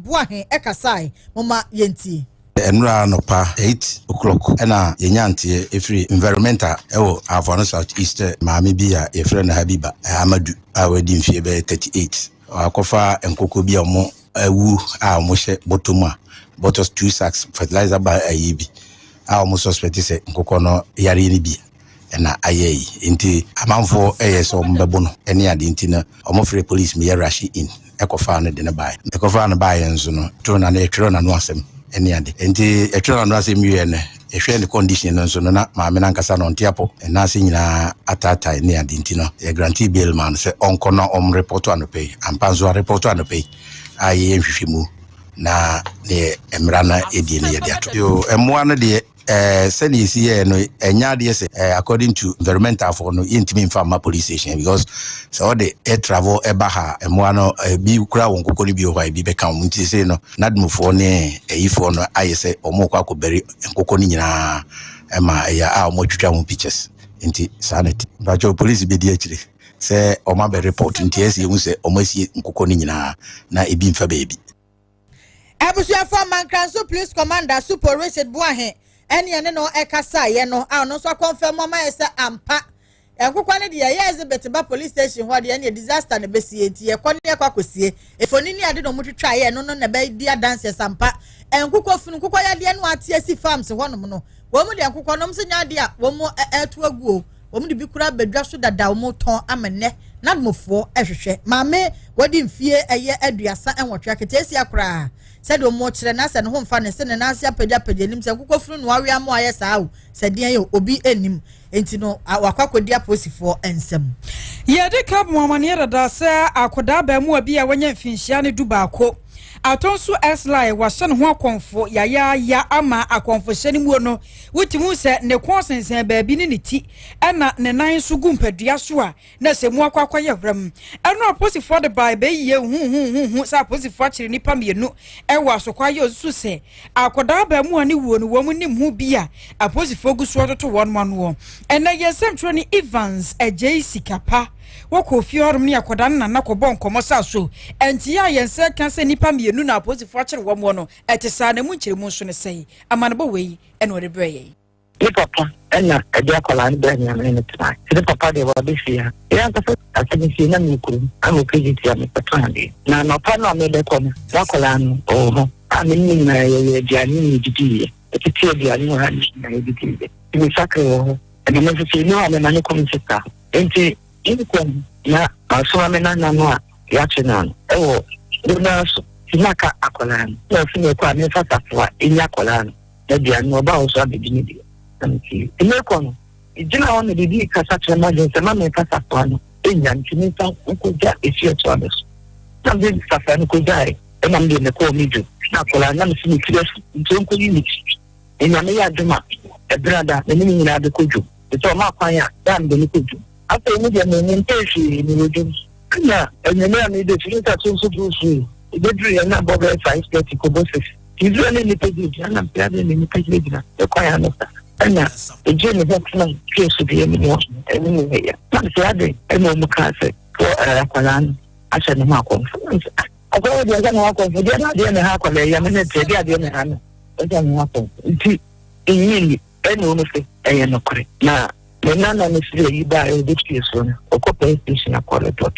Boahen ɛkasae. Moma yɛntie. Nnura anɔpa 8 o'clock ɛna yɛnya nteɛ ɛfiri environmental ɛwɔ Ahafo Ano South East, maame bi a yɛfrɛ no Habiba Amadu a wadi mfeɛ bɛyɛ 38, wakɔfa nkokɔ bi a ɔmo awu a ɔmo hyɛ bɔtɔ mu, a bɔtɔ two sacks fertilizer ba ayi bi a ɔmo suspect sɛ nkokɔ no yareɛ no bi ɛna ayɛ yi. Nti amanfoɔ ɛyɛ sɛ ɔmo bɛbɔ no ɛne ade, nti no ɔmo frɛ police. Meyɛ rush in ɛkɔfaa no de no baeɛ. Ɛkɔfaa no baeɛ nso no to na no yɛtwerɛ n'ano asɛm ɛne ade. Nti ɛtwerɛ n'ano asɛm wieɛ no, yɛhwɛ ne condition no nso no, na maame no ankasa no ɔnte apɔ, ɛna ase nyinaa ataatae ne ade. Nti no yɛ grant bail ma no sɛ ɔnkɔ na ɔm report anɔpɛ yi. Ampa nso areport anɔpɛ yi a yɛyɛ nhwehwɛmu na ne mmara no ɛdie no yɛde ato yo. Mmoa no deɛ, sɛdeɛ ɛsi yɛɛ no, ɛnyɛ adeɛ sɛ according to environmental foɔ no, yɛntumi mfa mma police station, because sɛ wɔde air travel ɛba ha, mmoa no bi kura wɔn nkokɔ no bi wɔ hɔ a ebi bɛka wɔn. Nti sei no nadmofoɔ ne ɛyifoɔ no ayɛ sɛ wɔn kɔ akɔbɛri nkokɔ no nyinaa ɛma ɛyɛ a wɔn atwitwa wɔn pictures. Nti saa na ti mpakyɛw police bɛdi akyire sɛ wɔn abɛ report. Nti ɛsɛ ehu sɛ wɔn asie nkokɔ no nyinaa na ebi mfa baabi. Abusuafo, Mankranso Police Commander Supo Richard Boahe ɛne ɛne no ɛkasaeɛ no a ɔno nso akɔnfɛn mu ama yɛ sɛ ampa nkokɔ no deɛ, ɛyɛ exhibit ba police station hɔ deɛ, ɛne disaster na ɛbɛsie. Nti yɛkɔ ne yɛkɔ akɔsie efoni ne ade na ɔmo twitwa yɛ no na ɛbɛdi adanseɛ sampa nkokɔ funu nkokɔ yadeɛ no ate asi farms hɔnom no. Wɔn mu deɛ, nkokɔ no nso nya adeɛ a wɔn mu ɛɛto agu o, wɔn de bi kura abadwa so dada, wɔn tɔn ama nnɛ nadmofoɔ ɛhwehwɛ. Maame wɔde mfie ɛyɛ 38 aketeesia koraa, sɛdeɛ wɔn kyerɛ na sɛ ne ho nfa ne se ne nan ase apagyapagya anim sɛ nkokɔ funu no awe ama ayɛ saa o, sɛ deɛ yɛ obi anim nti no wakɔ akɔdi apolisifoɔ nsam. Yɛde ka bɔ amaneɛ dada sɛ akwadaa baamuwa bi a wanya mfinhyia ne 11 atɔ nso sly wahyɛ ne ho akɔmfo yayaaya ama akɔmfohyɛ no muo no, wotumi sɛ ne kɔn sensɛn baabi ne ne ti ɛna ne nan nso gu mpadua so a na sɛ mu akɔ akɔyɛ hwɛm. Ɛno apolisifoɔ de baa bɛyie huhuhuhu sɛ apolisifoɔ akyere nnipa mmienu ɛwɔ asokwa yɛ osusu sɛ akwadaa baamuwa ne wuo no wɔn nim ho bi a apolisifoɔ gu so ɔtoto wɔn anoɔ. Ɛnɛ yɛn nsɛmtwerɛ ne Evans Agyei Sikapa wɔkɔ fie hɔnom ne akwadaa no nana kɔbɔ nkɔmmɔ sa so ɛnti yɛ a yɛn nsa ka sɛ nnipa mmienu na apolisifoɔ akyere wɔn wɔ no ɛte saa na mu nkyerɛmu nso ne sɛe amanebɔ wei ɛna ɔde brɛ yɛn. Ne papa ɛna ɛde akwadaa no bɛɛ nea mene ne tena, nti ne papa deɛ wɔde fie ha. Yɛ ankasa asɛm fie na mewɔ kurom ama ɔkɛgye tia mekɔtɔ adeɛ na anɔpa no a mebɛkɔ no, na akwadaa no ɔwɔ hɔ a mene ne nyinaa yɛyɛ aduane ne yɛdidiiɛ, ɛtete aduane wɔ ha ne nyinaa yɛdidiiɛ, nti mesakere wɔ hɔ ɛna me nso sɛ ɛni hɔ a mema ne kɔm sesa. Nti mekɔ no na masoma me nana no a yɛakye no ano ɛwɔ donaa so, nti na aka akwadaa no na ɔsi mekɔ a memfa safoa ɛyi akwadaa no na aduane no ɔba wo so abɛdi ne deɛ. Na metie nti mekɔ no, gyina hɔ na biribi kasa kyerɛ me adwene sɛ ma memfa safoa no ɛnya, nti memfa nkɔgya ɛsi ɛtoa me so na mede safoa no kɔgyae. Ɛna mede mekɔɔ me dwom na akwadaa na mesi me tiri afu, nti ɔnkɔyi ne ti. Nyame yɛ adom a ɛberɛ da me ne me nyinaa bɛkɔ dwom nti ɔma kwan a da mede no kɔ dwom. Afei mu deɛ mempɛ hwee, mewɔ dwom ɛna anwummerɛ a mede firi nsa so nso duru firi ɛbɛduru yɛn na bɔ bɛyɛ 5:30 kɔbɔ 6. Nti ne nnipa gyinagyina na mpɛ adeɛ ne nnipa gyinagyina ɛkwan ano sa ɛna ɛgye ne hɔ tena twe so deɛ mu hɔ ɛne mu yɛ na mesɛ ade ɛna ɔmu kaa sɛ akwadaa no ahyɛ ne ho akɔmfo. Na mesɛ akwadaa deɛ ɛhyɛ ne ho akɔmfo deɛ na adeɛ ne ha akwadaa yi ame ne teɛ deɛ adeɛ ne ha no ɛhyɛ ne ho akɔmfo, nti ɛnyi ɛna ɔmu sɛ ɛyɛ nokorɛ. Na me nana no firi ayi baa a ɔbɛtue so no, ɔkɔ police station akɔ report.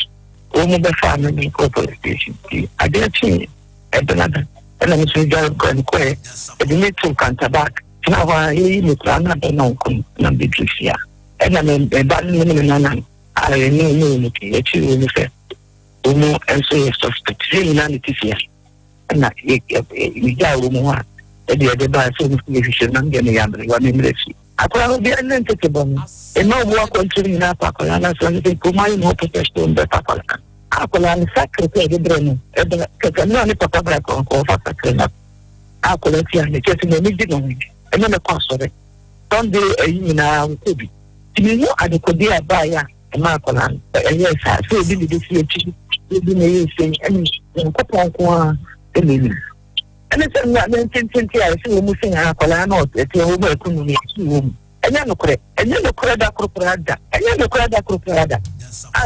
Wɔn mu bɛfa no ne kɔ police station, nti adeɛ kyee ɛbenada ɛna me nso dware kɔ no kɔɛ ɛde me to Kantabak tena hɔ a yɛyi me koraa na bɛ na ɔnkɔ no na mbɛduru fie a ɛna me me ba no ne me nana no a ɛne ne wɔ mu pii akyiri wɔ mu sɛ wɔn mu nso yɛ suspect sɛ nyinaa ne ti fie a ɛna yɛgyaa wɔ mu hɔ a ɛde yɛde baa sɛ wɔn fi yɛhwehwɛ nam deɛ meyɛ aberewa me mmerɛ fie akwadaa no biara ne ntete bɔ no ɛma ɔmo akɔntoro nyinaa pa akwadaa no asɔ ne sɛ nkuruma ayɛ ne ho pɛpɛ so mbɛfa akwadaa no. Akwadaa no sakere sɛ yɛde brɛ no ɛbɛ kɛkɛ no a ne papa bra kɔnkɔn fa sakere no akwadaa ti a ne kyɛ sɛ n'ani gye ne ho ɛne ne kɔ asɔre Sunday ayi nyinaa nkɔ bi, nti mehu adekodeɛ a baeɛ a ɛma akwadaa no ɛyɛ saa sɛ obi ne bɛsi akyi, obi na ɛyɛ sɛn ɛne Nyankopɔn nko a ɛna anim ɛne sɛ ne ntentente a ɛsɛ wɔ mu sɛ akwadaa no ɛte wɔ mu ɛko no ne ɛsi wɔ mu. Ɛnyɛ nokorɛ, ɛnyɛ nokorɛ da korokora da, ɛnyɛ nokorɛ da korokora da a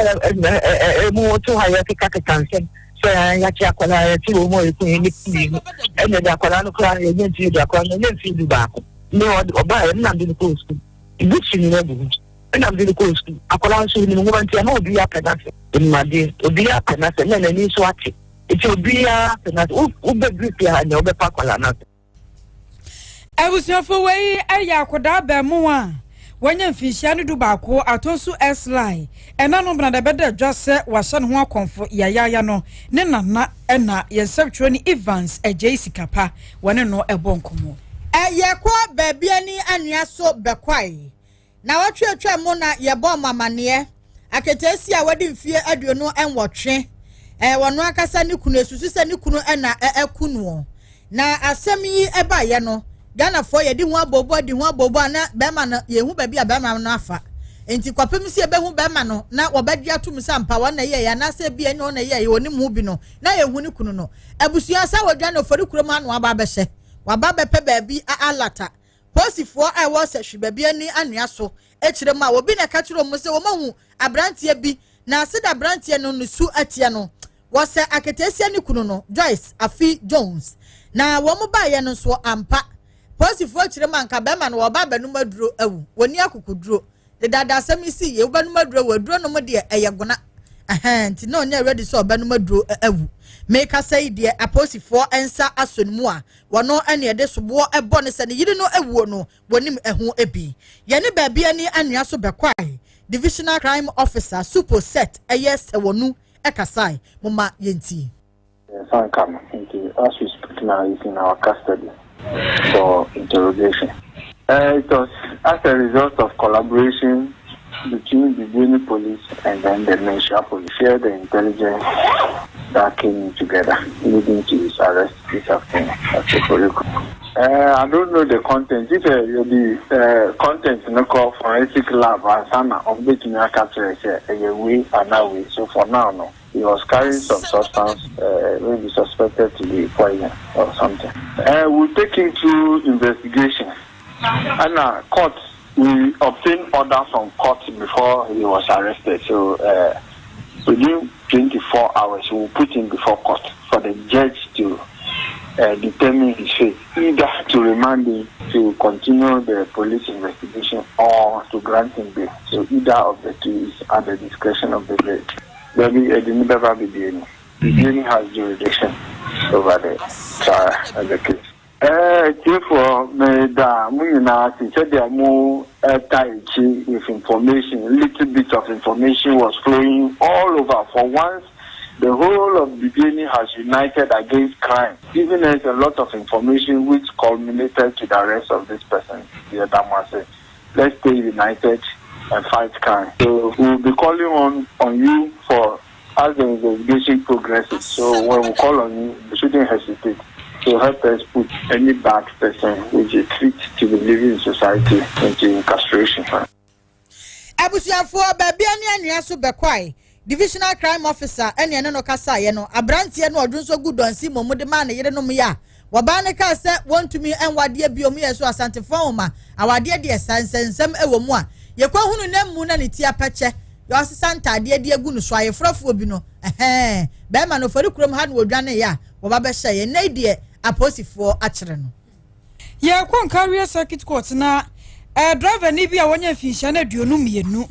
ɛmu to ha yɛ kekakeka nsɛm. Sɛ yɛakye akwadaa, yɛte wɔn mu a yɛku yɛn nnipa mmienu, ɛna ɛde akwadaa no koraa yɛnyɛ mfie du, akwadaa no yɛnyɛ mfie 11. Ne ɔbaa yɛ nam de no kɔɔ sukuu, books nyinaa gu hɔ, ɛnam de no kɔɔ sukuu. Akwadaa nso onim nwoma nti ama obiara pɛ n'asɛm, onim adeɛ, obiara pɛ n'asɛm, na n'ani nso ate nti obiara pɛ n'asɛm. Wobɛduru fie ha nea wobɛpa akwadaa n'asɛm. Abusuafo, wei yɛ akwadaa bɛɛmo a wɔanya mfinhyia no 11, Atonsu Sly. Ɛna no bena bɛda dwa sɛ wahyɛ ne ho akɔmfo yayaaya no ne nana, ɛna yɛn nsɛmtwerɛ ne Evans Agyei Sikapa wɔne no ɛbɔ nkɔmmɔ. Yɛkɔ baabi ani anwea so bɛkwae na wɔtweetwɛ mu na yɛbɔ ɔmamaneɛ aketeesi a wɔde mfie 28, wɔno ankasa ne kunu esusu sɛ ne kunu ɛna ɛku noɔ. Na asɛm yi ɛbaeɛ no, Ghanafoɔ yɛde ho abobo adi ho abobo a na bɛrima no yɛhu baabi a bɛrima no afa. Nti kɔpem sɛ yɛbɛhu bɛrima no na wɔbɛgye atom sɛ ampa wɔn na ɛyɛeɛ anaasɛ bi ɛnyɛ wɔn na ɛyɛeɛ, wɔnim ho bi no na yɛhu ne kunu no. Abusua sɛ wɔdwa no ofori kurom ha na waba abɛhyɛ, waba bɛpɛ baabi alata. Polisifoɔ a ɛwɔ sɛ hwi baabi ani anwea so akyerɛ mu a obi na ɛka kyerɛ wɔn sɛ wɔn ahu aberanteɛ bi na aseda aberanteɛ no ne su ateɛ no wɔsɛ aketeesia ne kunu no, Joyce Afi Jones. Na wɔn baeɛ no nso ampa, polisifoɔ kyerɛ mu anka bɛrima no wɔba abɛnum aduro awu. Wɔni akokoduro dedada asɛm yi si yie, wobɛnum aduro awu, aduro nom deɛ ɛyɛ gona ɛhɛn, nti na ɔnyɛ ready sɛ ɔbɛnum aduro awu. Mekasa yi deɛ, apolisifoɔ nsa asɔ ne mu a wɔno ɛne ɛde soboɔ ɛbɔ ne sɛ ne yere no awuo no wɔnim ɛho bi. Yɛne baabi ani anwea so bɛkwae Divisional Crime Officer Supo Set ɛyɛ Sɛwɔnu ɛkasae, moma yɛntie. Nsa nka no, nti as we speak now, he's in our custody for interrogation. It was as a result of collaboration between the Bibiani police and then the Manhyia police. Share the intelligence that came in together, leading to his arrest this afternoon at Kokoriko. I don't know the content. If the content no call forensic lab ansa ɔmbɛtumi aka kyerɛ sɛ ɛyɛ wei anaa wei. So for now no, he was carrying some substance maybe suspected to be poison or something. We'll take him through investigation. And court, we obtained order from court before he was arrested. So within 24 hours, we will put him before court for the judge to determine his fate, either to remand him to continue the police investigation or to grant him bail. So either of the two is at the discretion of the judge. Baby, Edinburgh Bibiani. Bibiani has jurisdiction over the trial of the case. Therefore, meda mo nyinaa ase sɛdeɛ mo ɛta akyi with information. Little bit of information was flowing all over. For once, the whole of Bibiani has united against crime, giving us a lot of information which culminated to the arrest of this person. Yɛda mo ase. Let's stay united and fight crime. So we will be calling on you for as the investigation progresses. So when we call on you, you shouldn't hesitate to help us put any bad person which is fit to be living in society into incarceration. Abusuafoɔ, baabi ani anwea so bɛkwae Divisional Crime Officer ɛne ɛne no kasaeɛ no, aberanteɛ no ɔdwo nso gu dɔnsi mmom de maa ne yerenom yɛ a wɔbaa ne kaa sɛ wɔntumi nwadeɛ bio mu. Yɛ so Asantefoɔ nwoma awadeɛ deɛ sa nsɛnsɛm wɔ mu a yɛkɔ hunu ne mu na ne ti apɛkyɛ yɛ ɔsesa ntaadeɛ de agu no so ayɛforɔfoɔ bi no ɛhɛn. Bɛrima no fɔri kurom ha na wɔdwane yɛ a wɔba bɛhyɛ yɛn nne deɛ, apolisifoɔ akyerɛ no. Yɛkɔ Nkawie Circuit Court na driver ni bi a wɔnyɛ mfinhyia no 22,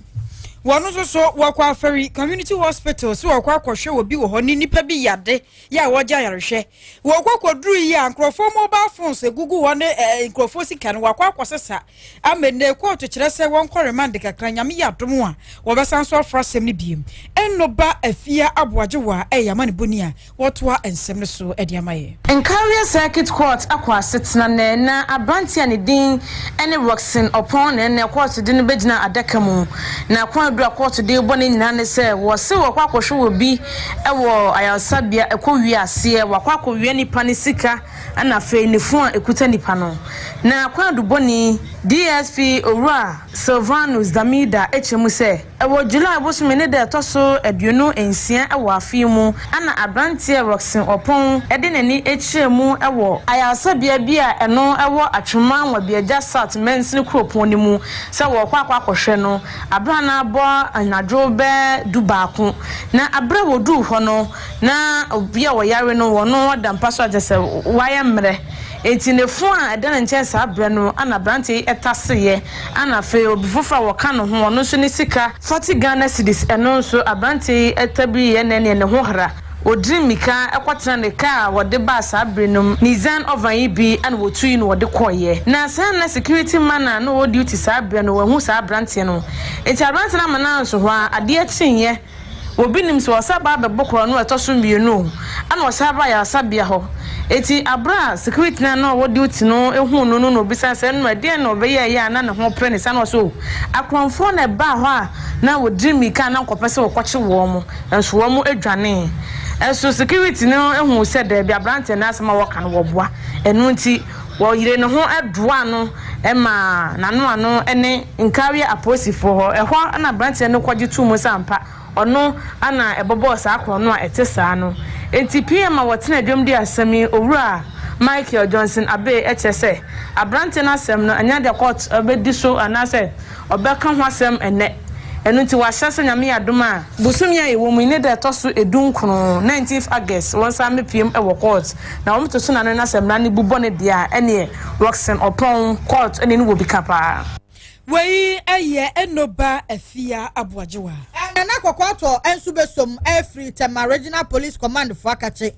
wɔn nso so wɔkɔ Afɛri Community Hospital so wɔkɔ akɔhwɛ wɔ bi wɔ hɔ ne nipa bi yade yɛ a wɔgye ayarehwɛ. Wɔkɔ kɔduru yi a nkurɔfoɔ mobile phones egugu hɔ ne nkurɔfoɔ sika no wɔakɔ akɔsesa ama ne kóòtù kyerɛ sɛ wɔnkɔ remand kakra. Nyame yɛ adom a wɔbɛsan so afra asɛm no biem. Ɛnnoba Afia Aboagye wɔ a ɛyɛ ama ne boni a wɔtoa nsɛm no so ɛde ama yɛ. Nkawie Circuit Court akɔ asetena nɛ na aberanteɛ a ne din ne Roxin Ɔpɔn na ɛnɛ kɔɔto de no bɛgyina adaka mu. Na kwan du a kɔɔto de bɔ ne nyinaa ne sɛ wɔse wɔkɔ akɔhwɛ wɔ bi wɔ ayaresabea ɛkɔ wie aseɛ wakɔ akɔwia nipa ne sika. Ɛna afei ne fon a ɛkuta nipa no. Na kwaadubɔni DSP Owura Silvanus Damida kyerɛ mu sɛ, ɛwɔ July bosome ne da ɛtɔ so 26 wɔ afe yi mu na aberanteɛ Rockson Oppong de n'ani kyerɛɛ mu wɔ ayaresabea bi a ɛno wɔ Atwoma Nwabiagya South mansini kuropɔn no mu sɛ wɔrekɔ akɔ akɔhwɛ no aberɛ a na abɔ anadwo bɛ 11. Na aberɛ a wɔduu hɔ no na obi a ɔyare no ɔno ɔda mpa so a kyerɛ sɛ wayɛ mmerɛ. Enti ne fon a ɛda ne nkyɛn saa berɛ no na aberanteɛ yi taseeɛ, ɛna afei obi foforɔ a wɔka ne ho, ɔno nso ne sika, 40 Ghana cedis, ɛno nso aberanteɛ yi tabiriiɛ na ɛneɛ ne ho hra. Ɔdiri mmirika kɔtena ne kaa a wɔde baa saa berɛ no mu, Nissan Urvan yi bi na wɔtui na wɔde kɔeɛ. Na saa na security man a na ɔwɔ duty saa berɛ no, wahu saa aberanteɛ no. Enti aberanteɛ no amma no anso hɔ ara, adeɛ kyeeɛ. Obi nim sɛ ɔsan ba abɛbɔ korɔno a ɛtɔ so mmienu o, ɛna ɔsan ba ayaresabea hɔ. Enti bere a security no a na ɔwɔ duty no huu no no na obisaa sɛ, Ɛno ɛdeɛn na ɔbɛyɛeɛ a na ne ho pere no saa? Na ɔse, Oh, akorɔmfoɔ na ɛbaa hɔ a na wɔdiri mmirika a na nkɔpɛ sɛ wɔkɔkye wɔn, nanso wɔdwanee. Nso security no huu sɛ daabi, aberanteɛ no asɛm a ɔreka no wɔboa. Ɛno nti wɔyeree ne ho doaa no maa n'ano ano ne Nkawie apolisifoɔ hɔ. Ɛhɔ na aberanteɛ no kɔgye too mu sɛ ampa ɔno na ɛbɔbɔɔ saa korɔno a ɛte saa no. Enti PM a wɔtena dwam di asɛm yi, Owura Michael Johnson Abbey kyerɛ sɛ aberanteɛ no asɛm no ɛnyɛ adeɛ a court bɛdi so anaasɛ ɔbɛka ho asɛm ɛnnɛ. Ɛno nti wahyɛ sɛ Nyame yɛ adom a, bosome a yɛwɔ mu yi ne da ɛtɔ so edunkron, 19th August, wɔnsan mmɛpiem wɔ court na wɔto so nane na sɛ mmara no bu bɔ no deɛ a ɛneɛ Rockson Ɔpɔn court ne no wɔ bi ka paa. Wei yɛ Enoba Afia Aboagyewa. Nana Kɔkɔɔtɔ nso bɛsom afiri Tema Regional Police Command foɔ akakye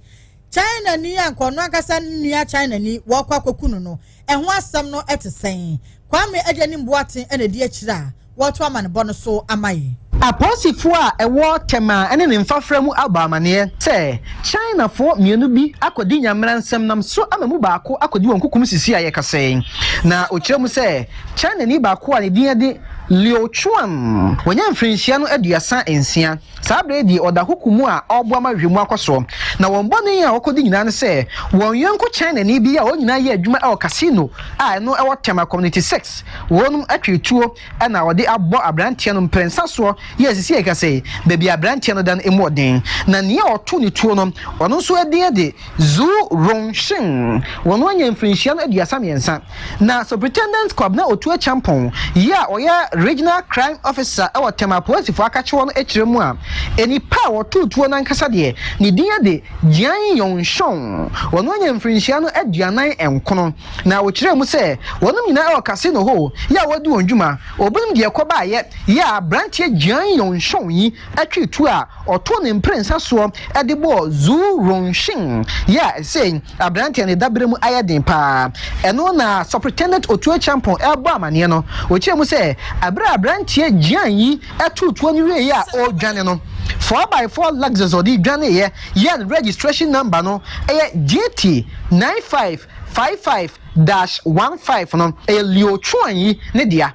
Chinani a nka ɔno ankasa ne nua Chinani wɔrekɔ akɔku no no, ɛho asɛm no te sɛn? Kwame Agyenim Boateng na ɛdi akyire a wɔreto amanebɔ no so ama yɛn. Apolisifoɔ a ɛwɔ Tema ne ne mfafra mu abɔ amaneɛ sɛ Chinafoɔ mmienu bi akɔdi nyamera nsɛm nam so ama mu baako akɔdi wɔn kukum sisi a yɛkasa yi. Na ɔkyerɛ mu sɛ Chinani baako a ne din de Liu Chuan, wanya mfirinhyia no 36, Saa berɛ yi deɛ ɔda koko mu a ɔreboa ma nhwehwɛmu akɔ soɔ. Na wɔn bɔne a wɔkɔdi nyinaa ne sɛ wɔn yɔnko Chinani bi a wɔn nyinaa yɛ adwuma wɔ casino a ɛno wɔ Tema Community 6, wɔnom atwe tuo na wɔde abɔ aberanteɛ no mprɛnsa soɔ yɛ sisi a yɛkasa yi, baabi a aberanteɛ no da no mu ɔden. Na nea ɔtoo ne tuo no, ɔno nso din de Zhu Rongsheng, wɔn anya mfirinhyia no 33. Na Superintendent Kwabena Otu Acheampong yi a ɔyɛ Regional Crime Officer wɔ Tema Apolisifo akakye hɔ no kyerɛ mu a, nnipa a wɔtoo tuo no ankasa deɛ, ne din de Jian Yongshong, wɔn anya mfirinhyia no 49. Na wɔkyerɛɛ mu sɛ wɔnom nyinaa wɔ casino hɔ yi a wɔredi wɔn dwuma. Obinom deɛ ɛkɔbaeɛ yɛ a aberanteɛ Jian Yongshong yi twee tuo a ɔtoo ne mprɛnsa soɔ de bɔɔ Zhu Rongxing yi a sei aberanteɛ no dabere mu ayɛ den paa. Ɛno na Superintendent Otuo Acheampong rebɔ amaneɛ no. Ɔkyerɛɛ mu sɛ berɛ a aberanteɛ Jian yi too tuo no wieeɛ a ɔredwane no, four by four Lexus a ɔde dwaneeɛ yɛ no registration number no yɛ GT 9555-15 no yɛ Liu Chuan yi ne dea.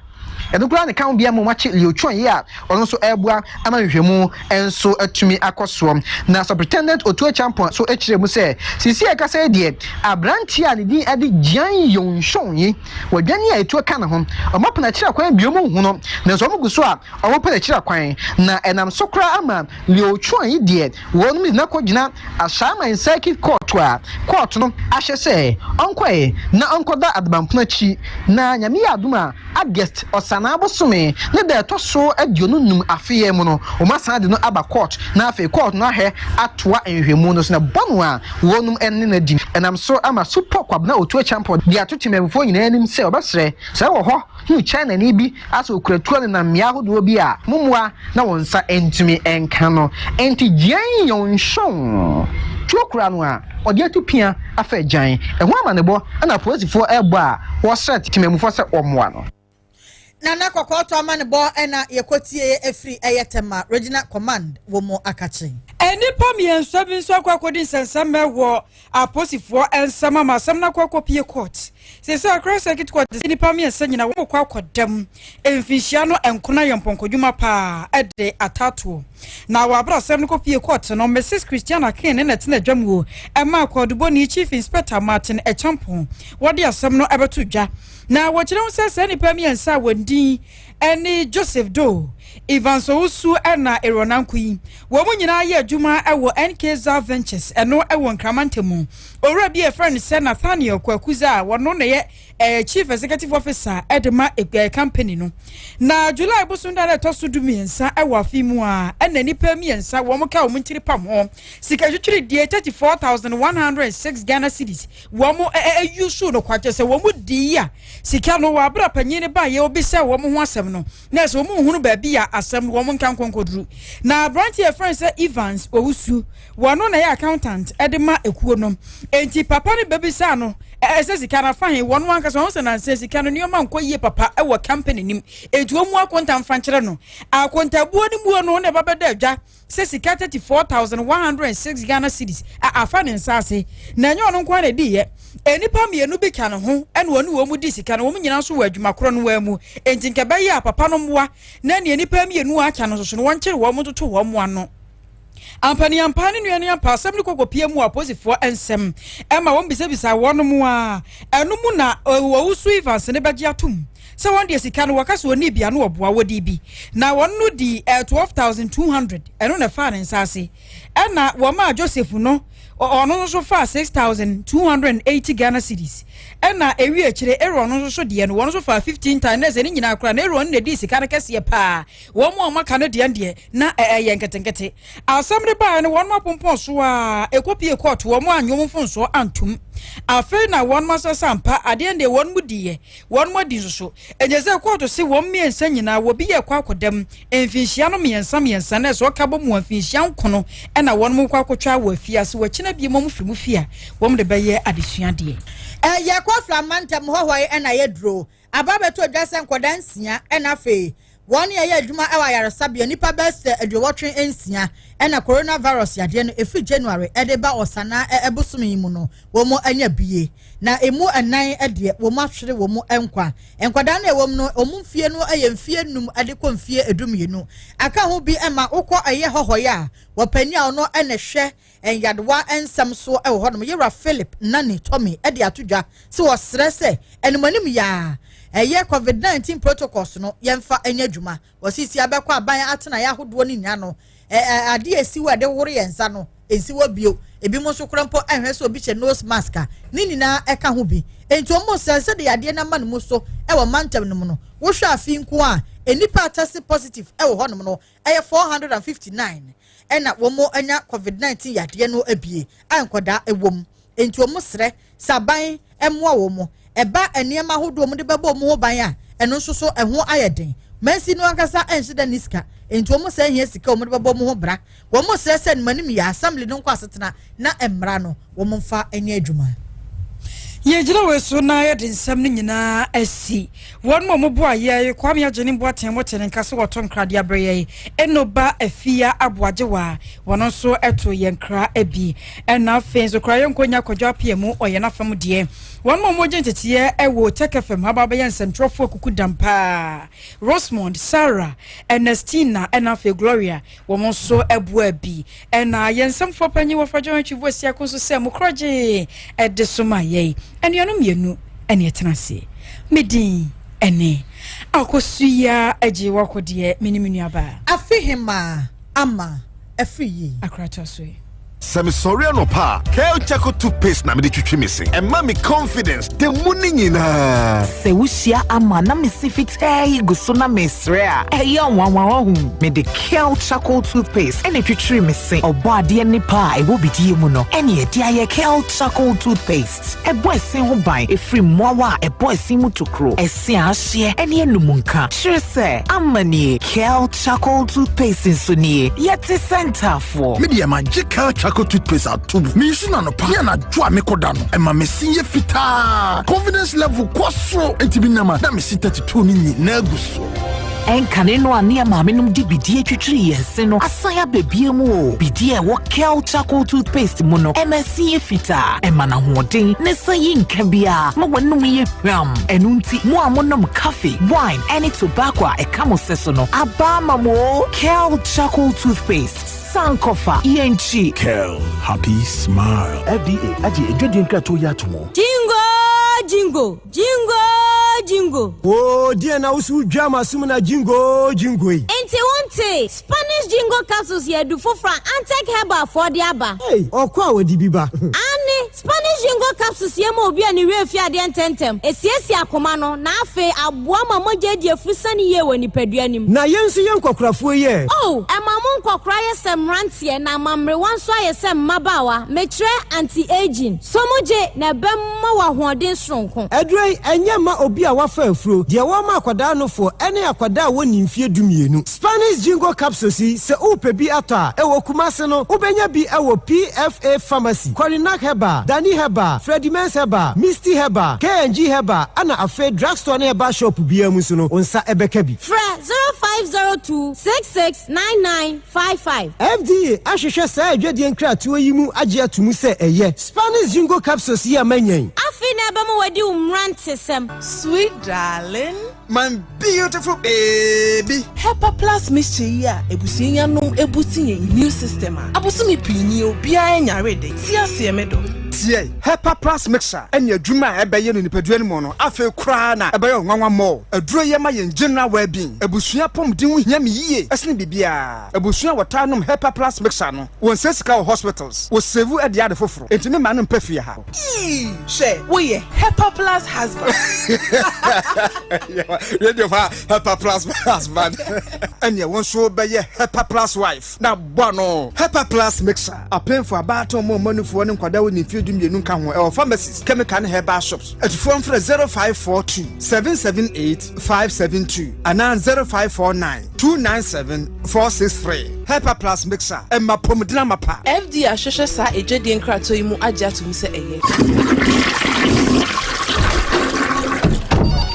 Ɛno koraa na ɛka ho bi ama wɔakye Liu Chuan yi a ɔno nso reboa ama nhwehwɛmu nso atumi akɔ soɔ. Na Superintendent Otu Acheampong nso kyerɛɛ mu sɛ, seesei a yɛkasa yi deɛ, aberanteɛ a ne din de Jian Yongshong yi, wadwane a etuo ka ne ho. Wɔapɛ no akyiri akwan bio wɔnhu no, nanso wɔgu so a wɔpɛ no akyiri akwan. Na ɛnam so koraa ama Liu Chuan yi deɛ, wɔnom de no akɔgyina Ashaiman Circuit Court a kɔɔto no ahyɛ sɛ ɔnkɔe na ɔnkɔda adabanpono akyi. Na Nyame yɛ adom a, August, Ɔsanaa bosome, ne da ɛtɔ so 25 afe yi mu no, wɔasan de no aba kɔɔto na afei kɔɔto no ahwɛ atoa nhwehwɛmu no so na bɔ no a wɔnom ne no adi. Ɛnam so ama Supɔ Kwabena Otuo Acheampong de ato temanmufoɔ nyinaa anim sɛ ɔbɛsrɛ sɛ wɔ hɔ hu Chinani bi asɛ okura tuo nenam mmea ahodoɔ bi a mommoa na wɔn nsa ntumi nka no. Enti Jian Yongshong tuo kura no a ɔde atu pia afa agyan. Ɛho amanebɔ na apolisifoɔ rebɔ a wɔsrɛ temanmufoɔ sɛ wɔmmoa no. Nana Kɔkɔɔtɔ amanebɔ na yɛkɔtie ɛfiri ɛyɛ Tema Regional Command wɔ mu akakye. Nnipa mmiɛnsa bi nso akɔ akɔdi nsɛnsɛmmɛ wɔ aposifoɔ nsɛm ama asɛm no akɔ akɔpie court. Sese Accra Circuit Court sɛ nnipa mmiɛnsa nyina wɔn kɔ akɔdam mfinhyia no nkona yɛ mpɔnkɔdwuma paa de atatoɔ. Na wɔ abere asɛm no kɔpie court no, Mrs Christiana King ne na ɛtena adwa mu ɛma akɔdubɔni Chief Inspector Martin Acheampong wɔde asɛm no ɛbɛto dwa. Na wɔkyerɛ ho sɛ saa nnipa mmiɛnsa a wɔn din ne Joseph Doe, Evans Owusu na Aaron Anko yi, wɔn nyinaa yɛ adwuma wɔ NK Za Ventures, ɛno wɔ Nkrama ntamu. Owura bi a yɛfrɛ no sɛ Nathaniel Kwaku Za a wɔno na yɛ Chief Executive Officer de ma company no. Na July bosom da na ɛtɔ so 13 wɔ afe mu a ɛna nnipa mmiɛnsa wɔn ka wɔn ntiri pam ho sika twitwiridie 34,106 Ghana cedis wɔn ɛyusu no kwakyɛ sɛ wɔn di a Sika no, wɔ abere a panyin no baeɛ ɔbisaa wɔn ho asɛm no, na ɛsɛ wɔn nhunu baabi a asɛm no wɔn nka nkɔnkɔduru. Na aberanteɛ a yɛfrɛ no sɛ Evans Owusu, wɔno na ɛyɛ accountant de ma ekuo no. Enti papa no bɛbisaa no sɛ sika no afa he, wɔno ankasa ɔho sɛ nansa sika no nneɛma nkɔ yie papa wɔ company nim, enti wɔn mu akonta mfa nkyerɛ no. Akontabuo no muo no na ɛba bɛda adwa sɛ sika 34,106 Ghana cedis a afa ne nsa ase, na ɛnyɛ ɔno nko ara na ɛdiiɛ. Nnipa mmienu bi ka ne ho na ɔne wɔn di sika no, wɔn nyinaa nso wɔ adwuma korɔ no ara mu. Enti nka ɛbɛyɛ a papa no mmoa na nea nnipa mmienu a aka no nso so no wɔnkyere wɔn ntoto wɔn ano. Ampaniampa ne nua no ampa asɛm no kɔkɔpie mu wɔ apolisifoɔ nsɛm ɛma wɔn bisabisa wɔn a ɛno mu na Owusu Evans ne bɛgye atom sɛ wɔn deɛ sika no wɔka sɛ wɔnni bi a na wɔboa wɔdii bi na wɔn no di 12,200 ɛno na ɛfaa ne nsa ase ɛna wɔmaa Joseph no ɔno nso faa 6,280 Ghana cedis ɛna ewi akyire Aaron no nso so deɛ no wɔn nso faa 15,000 na ɛsɛ ne nyinaa koraa na Aaron na ɛdii sika no kɛseɛ paa wɔn a wɔaka no deɛ deɛ na ɛyɛ nketenkete asɛm no baeɛ no wɔn apompɔn so a ɛkɔpie kɔɔto wɔn anyɛ wɔn mfonsoɔ antom afei na wɔn asasa mpa adeɛ deɛ wɔn mu diiɛ Wɔn adi nso so. Ɛnyɛ sɛ kɔɔto se wɔn mmiɛnsa nyinaa wɔbi yɛ kɔ akɔdam mfinhyia no mmiɛnsa mmiɛnsa na ɛsɛ ɔka bɔ mu a mfinhyia nkono na wɔn kɔ akɔtwa wɔ afiase wɔ akyina biem wɔn firi mu fie a wɔn de bɛyɛ adesua deɛ. Ɛyɛ Kɔfla mantam hɔhɔe na yɛduro. Aba abɛtɔ dwa sɛ nkwadaa nsia na afei Wɔn a ɛyɛ adwuma wɔ ayaresabea nnipa bɛyɛ sɛ 86 na coronavirus yadeɛ no ɛfiri January de ba Ɔsanaa bosome yi mu no wɔn anya bie. Na ɛmu nnan deɛ wɔn ahwere wɔn nkwa. Nkwadaa no a ɛwɔ mu no wɔn mfie no yɛ mfie nnum de kɔ mfie 12. Aka ho bi ma wokɔ ɛyɛ hɔhɔeɛ a wɔpanin a ɔno na ɛhwɛ nyadewa nsɛm so wɔ hɔnom, Yewura Philip Nani Tommy de ato dwa sɛ wɔsrɛ sɛ animanim yi ara ɛyɛ Covid 19 protocols no yɛmfa nyɛ adwuma. Wɔsisi abɛkɔ aban atenaeɛ ahodoɔ no nyinaa no, adeɛ a ɛsi hɔ a ɛde horo yɛn nsa no, ɛnsi hɔ bio. Ebinom nso koraa mpo nhwɛ sɛ obi hyɛ nose mask a, ne nyinaa ɛka ho bi. Enti wɔn sɛ sɛdeɛ yadeɛ no ama no mu so wɔ mantam no mu no, wohwɛ afe nko a, nnipa a test positive wɔ hɔnom no, ɛyɛ 459 ɛna wɔn anya covid 19 yadeɛ no abie a nkwadaa ɛwɔ mu nti wɔn srɛ sɛ aban ɛmoa wɔn ɛba nneɛma ahodoɔ wɔn de bɛbɔ wɔn ho ban a ɛno nso so ɛho ayɛ den mansi no ankasa ɛnhyɛ da ne sika nti wɔn sɛ ɛhia sika wɔn de bɛbɔ wɔn ho bra wɔn srɛ sɛ nimanim yɛ assembly no nkɔ asetena na mmara no wɔn mfa nyɛ adwuma. Yɛgyina wei so na yɛde nsɛm no nyinaa asi. Wɔn a wɔboa yɛn, Kwame Agyenim Boateng wɔte ne nka sɛ wɔto nkra de abrɛ yɛn. Eno Ba Afia Aboagyewa, wɔn nso to yɛn nkra bi. Ɛna afei nso koraa yɛnkɔ nya Kwadwo Appiah mu, ɔyɛ n'afam deɛ. Wɔn a wɔgye nteteɛ wɔ Tech FM ha ba bɛyɛ nsɛmtwerɛfoɔ akuku dam paa. Rosemond, Sarah, Ernestina ɛna afei Gloria, wɔn nso boa bi. Ɛna yɛn nsɛmfoɔ panyin wɔfa John Antwi Boasiako nso sɛ mo korɔgye ɛde so ma yɛn. Anuanom mmienu ɛne ɛtena ase. Me din ɛne Akosua Agye Wako deɛ me ne me nuabaa. Afe hemaa ama afiri yie. Akoratoa so yi. Sɛ mesɔre anɔpa a, Kel Charcoal Toothpaste na mede twitwi me se. Ɛma me confidence da mu no nyinaa. Sɛ wuhyia ama na me se fitaa yi gu so na mesrɛ a, ɛyɛ nwanwa wahu. Mede Kel Charcoal Toothpaste na etwitwiri me se. Ɔbɔadeɛ nnepa a ɛwɔ bidie mu no ɛne ɛde ayɛ Kel Charcoal Toothpaste. Ɛbɔ ɛse ho ban ɛfiri mmoawa a ɛbɔ ɛse mu tokuro, ɛse a ahyeɛ ne anum nka. Kyerɛ sɛ, ama nie, Kel Charcoal Toothpaste nso nie. Yɛte sɛ ntaafoɔ. Me deɛ magye Kel Charcoal Toothpaste ato mu. Me use no anɔpa ne anadwo a mekɔda no, ɛma me se yɛ fitaa. Confidence level kɔ soro, enti me nam a na me se 32 no nyinaa gu so. Ɛnkane no a ne yɛ maamenom de bidie twitwiri yɛn se no asan aba bie mu o. Bidie a ɛwɔ Kel Charcoal Toothpaste mu no, ɛma ɛse yɛ fitaa, ɛma no ahoɔden, ne sa yi nka biara ma w'anom yɛ hwam. Ɛno nti, mo a monom coffee, wine, ɛne tobacco a ɛka mo se so no, aba ama mo o. Kel Charcoal Toothpaste, Sankofa, yɛnkyi. Kel, happy smile. FDA agye adwadie nkratoɔ yi ato mu. Jingo jingo jingo jingo. Oo, deɛ na woso dwa ma som na jingo jingo yi. Nti wonte Spanish Jingo capsules yɛ adu foforɔ a Antec Herbal foɔ de aba. Ei, ɔkɔ a wɔde bi ba. Aane, Spanish Jingo capsules yɛ ma obi a ne werɛ fi adeɛ ntɛmntɛm, esiesie akoma no, na afei aboa ma mogya adi afuru yie wɔ nipadua no mu. Na yɛn nso yɛ nkɔkorafoɔ yi ɛ? Oh, ɛma mo nkɔkora yɛ sɛ mmeranteɛ na ama mmerewa nso ayɛ sɛ mmabaawa. Mekyerɛ anti-aging. So mogye na ɛbɛma wɔ ahoɔden soronko. Aduro yi, ɛnyɛ ma obi a wafa afuro, deɛ wɔma akwadaa nofoɔ ɛne akwadaa a wɔnni mfeɛ 12. Spanish Jingo capsules yi, sɛ wopɛ bi atɔ a, ɛwɔ Kumase no, wobɛnya bi ɛwɔ PFA Pharmacy, Korinak Herbal, Dani Herbal, Freddie Mens Herbal, Misty Herbal, KNG Herbal, ana afei drugstore ne herbal shop biara mu nso no, wo nsa ɛbɛka bi. Frɛ 0502 669955. FDA ahwehwɛ saa adwadie nkratoɔ yi mu agye ato mu sɛ ɛyɛ Spanish Jingo capsules yi a manyan. Afei na ɛbɛma wadi wo mmerantesɛm. Sweet darling. My beautiful baby. Hepa Plus mixture yi a ebusua yanom ebuti yɛn immune system a abosome pii ni obiara nyare de ti aseɛ me do. Tie, Hepa Plus mixture ɛne adwuma a ɛbɛyɛ no nipadua no mu no, afei koraa na ɛbɛyɛ nwanwa mɔ. Aduro yɛ ma yɛn general well-being. Abusua pɔmuden ho hia me yie ɛsene biribiara. Abusua a wɔtaa nom Hepa Plus mixture no, wɔn nsɛ sika wɔ hospitals, wɔ save ɛde ade foforɔ. Enti me maa no mpɛ fie ha. Ii, hwɛ, woyɛ Hepa Plus husband. Radio fa Hepa Plus husband. Ɛneɛ wɔn nso bɛyɛ Hepa Plus wife. Na bɔ ano. Hepa Plus mixer. Apemfo, abaatan, ɔmo ɔmanufoɔ ne nkwadaa wɔ ne mfeɛ 12 nka ho ɛwɔ pharmacies, chemical ne herbal shops. Atufoɔ mfrɛ 0542 778 572 anaa 0549 297 463. Hepa Plus mixer. Ɛma pɔmuden amapa. FDA ahwehwɛ saa adwadie nkratoɔ yi mu agye ato mu sɛ ɛyɛ.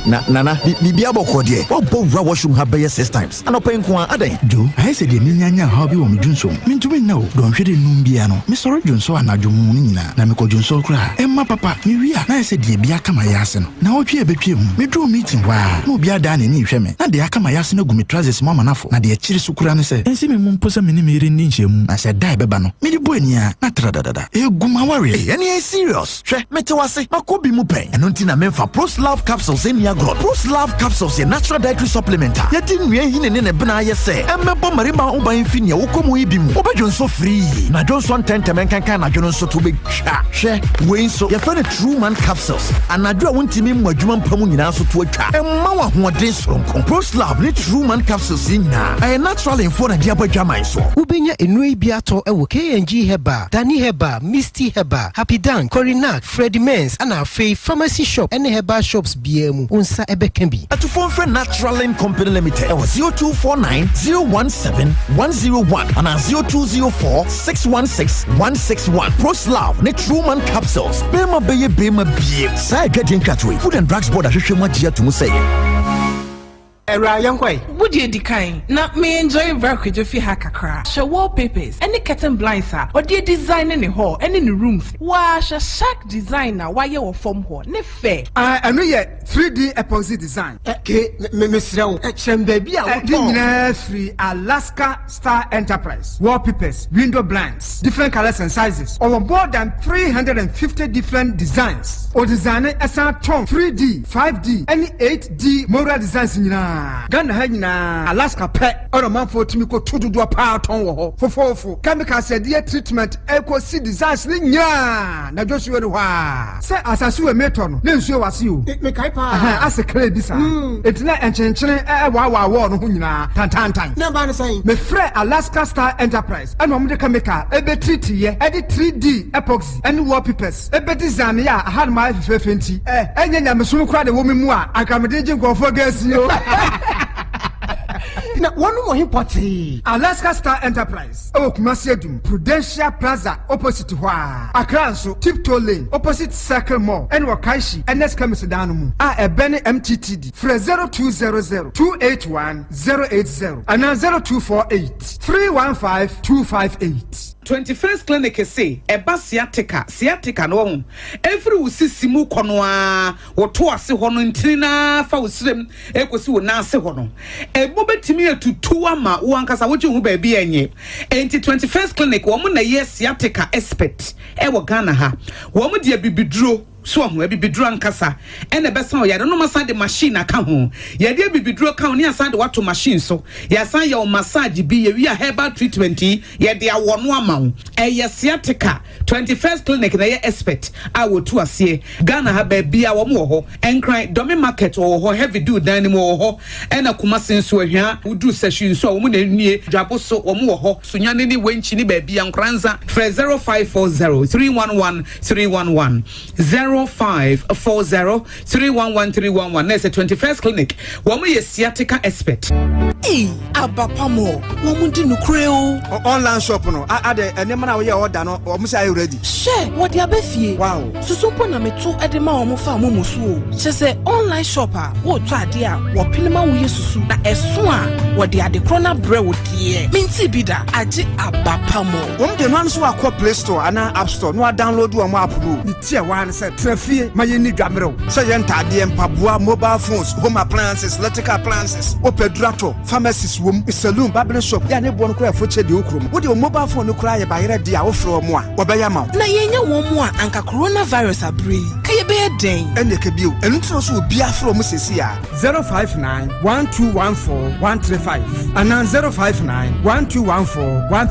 Na nana, biribi abɔkɔ deɛ, woabɔ wura washroom ha bɛyɛ six times anɔpa yi nko a, adɛn? Jo, ayɛ sɛ deɛ menyanya haw bi wɔ me dwonsom. Mentumi nna o. Dɔnhwere 5 bia no, mesɔre dwonso anadwo mu no nyinaa, na mekɔ dwonso koraa ɛmma papa. Mewie a, na ayɛ sɛ deɛ bi aka ma yɛ ase no. Na ɔtwe a ɛbɛtwa mu, meduruu meeting hɔ a, na obi adaa n'ani rehwɛ me, na deɛ aka ma yɛ ase no agu me trousers mu ama no afɔ. Na deɛ ɛkyere so koraa ne sɛ, ɛnsi me mu mpo sɛ me ne me yere nni nhyiamu, na sɛ da a ɛbɛba no, mede bɔ ani a, na tra dadada. Ɛgu m'awareɛ. Ei, ɛne ɛyɛ serious. Hwɛ, mete wase, makɔ bi mu pɛn. Ɛno nti na memfa Proslav capsules nni agorɔ. Proslav capsules yɛ natural dietary supplement a yɛde nnua nhini ne ne bena ayɛ sɛ ɛmmɛbɔ mmarima ho ban mfi nea wokɔ mu yi bi mu. Wobɛdwo nso firii. Na dwo nso ntɛntɛm nkankan anadwo no nso to wobɛtwa. Hwɛ, wei nso yɛfrɛ no True Man capsules. Anadwo a wontumi mmɔ adwuma mpa mu nyinaa nso to atwa. Ɛmma wo ahoɔden soronko. Proslav ne True Man capsules yi nyinaa, ɛyɛ natural mfoɔ na de abɔ adwaman soɔ. Wobɛnya nnuro yi bi atɔ wɔ KNG Herbal, Dani Herbal, Misty Herbal, Happy Dan, Korinak, Freddie Mens, ana afei pharmacy shop ne herbal shops biara mu, wo nsa ɛbɛka bi. Atufoɔ mfrɛ Naturalin Company Limited ɛwɔ 0249 017 101 anaa 0204 616 161. Proslav ne Truman capsules. Bɛrima bɛyɛ bɛrima bie. Saa adwadie nkratoɔ yi, Food and Drugs Board ahwehwɛ mu agye ato mu sɛ yɛ. Ɛwura yɛnkɔe. Wodi edi kan na me enjoy bra Kwadwo fi ha kakra. Hwɛ wallpapers ɛne curtain blinds a ɔde design ne hall ɛne ne rooms. Waa, hwɛ shark design a wayɛ wɔ fam hɔ ne fɛ. Ah, ɛno yɛ 3D epoxy design. Ke me mesrɛ wo, kyerɛ me baabi a Ɛde wotɔn. nyinaa firi Alaska Star Enterprise. Wallpapers, window blinds, different colors and sizes. Ɔwɔ more than 350 different designs. O design ɛsan tɔn 3D, 5D ɛne 8D mural designs nyinaa. Ghana ha nyinaa, Alaska pɛ ɛna ɔmanfoɔ tumi kɔ to dodoɔ paa tɔn wɔ hɔ. Fofoofo, chemicals yɛde treatment ɛkɔsi designs ne nyinaa na Joshua no hɔ a. Sɛ asase wɔ metɔ no, ne nsuo wɔ ase o. Mekae paa. Ɛhɛn, ase kra bi saa. Eti na nkyenkyene ɛwaawaa wɔɔ no ho nyinaa tantantan. Na ba ne sɛn? Mefrɛ Alaska Star Enterprise ɛna ɔmo de chemical ɛbɛtiriti ɛde 3D epoxy ɛne wallpapers ɛbɛ design yɛ a aha no ma ayɛ fɛfɛɛfɛ nti ɛnyɛ nyamesom koraa de wɔ me mu a anka mede gye nkurɔfoɔ gasi o. Na wɔnom wɔ he pɔtee? Alaska Star Enterprise ɛwɔ Kumasi Adum, Prudential Plaza opposite hɔ a. Accra nso, Tiptoe Lane opposite Circle Mall ɛne wɔ Kaishi Ernest Chemist dan no mu a ɛbɛne MTTD. Frɛ 0200 281 080 anaa 0248 315 258. 21st Clinic se ɛba sciatica. Sciatica no wɔn efiri wo sisi mu kɔ no a wɔto ase hɔ no, ntini naa fa wo srem ekosi wo nan ase hɔ no, ebo betumi atutu ama wo ankasa wogye ho baabi ɛnyɛ. Enti 21st Clinic wɔn na yɛ sciatica expert ɛwɔ Ghana ha. Wɔn deɛ, bibiduro so ɔho, abibiduro ankasa ɛna ɛbɛsan ɔyare no. Masan de machine aka ho, yɛde abibiduro ka ho ne asan de wato machine so, yɛasan yɛ wo massage bi, yɛwi a herbal treatment yi yɛde awɔ no ama wo. Ɛyɛ sciatica, 21st Clinic na ɛyɛ expert a wɔtu aseɛ Ghana ha. Baabi a wɔn wɔ hɔ, Nkran Dɔme Market wɔwɔ hɔ, Heavy Do dan no mu wɔwɔ hɔ, ɛna Kumase nso ahwia woduru Sɛhwi nso a wɔn na nie Dwabo so wɔn wɔ hɔ, Sunyane ne Wenkyi ne baabi a Nkoranza. Frɛ 0540 311 311, 0540 311 311, na ɛsɛ 21st Clinic, wɔn yɛ sciatica expert. Ei, abapamɔ, wɔn di nukure o. Online shop no ade nneɛma na woyɛ ɔda no, wɔn sɛ ayɛ ready. Hyɛ wɔde aba fie. Susu mpo na meto de ma wɔn fa wɔn mu so o. Kyɛ sɛ online shop a wɔretɔ adeɛ a wɔpene ma woyɛ susu na ɛso a wɔde ade korɔ no abrɛ wo deɛ. Menti bi da agye abapamɔ. Wɔn de no nso akɔ Play Store anaa App Store na wadownload wɔn app no. Ne ti a waa ne sɛ tena fie ma yɛn ni dwamerɛw sɛ yɛn ntaadeɛ, mpaboa, mobile phones, home appliances, electrical appliances, wopɛ duratɔ, pharmacies wom, saloon, barbering shop yɛ a ne boɔ no koraa ɛfo kyɛ deɛ wokuro mu. Wode wo mobile phone no koraa yɛ bayerɛ deɛ a wofrɛ wɔ mu a wɔbɛyɛ ama wo. Na yɛnyɛ wɔn mu a anka coronavirus abere yi ka yɛbɛyɛ dɛn? Ɛne ɛka bio, ɛno nti na so obiara frɛ mu sɛsi a 059 1214 135 anaa 059 1214 1.